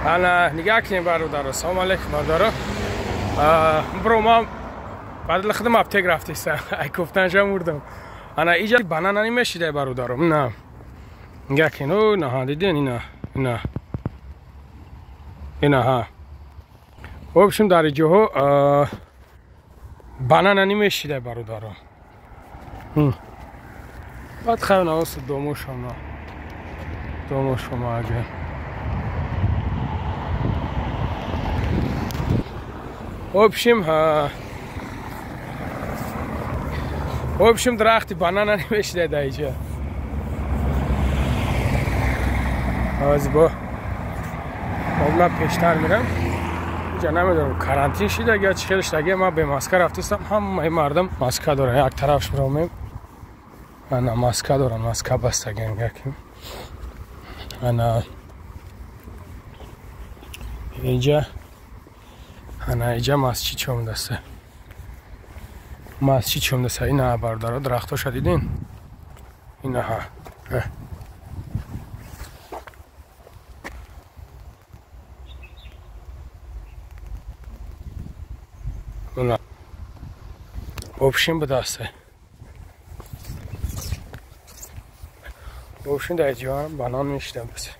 Ана нигоҳ кунем, бародаро. Салом алейкум, бародаро. Бро, ман бадал худам аптек рафтиста. Ай кофтанша мурдам. Ана иҷа банана намешидай, бародаро. На. Нигоҳ кунем. О, наҳа, диден ина. Ина. Ина ҳа. В общем, дар иҷоҳо банана намешидай, бародаро. Баъд хайр наост домошона. Домошона агар. В общем, дарахти банана намешидай дар иҷа. Ҳозир бо ман пештар мирам. Иҷа намедонам, карантин шида я чӣ хел шидаги, ман бе маска рафтистам, ҳамаи мардум маска доранд. Як тарафш миромем. Ана маска доранд, маска бастагиан яким. Ана иҷа, ана иҷа масҷид чомдаста. Масҷид чомдаста. Ина, бародаро, дарахтоша дидин? Инаҳа. В общем, будаста. В общем, дар ҷоам банан мешидам бас.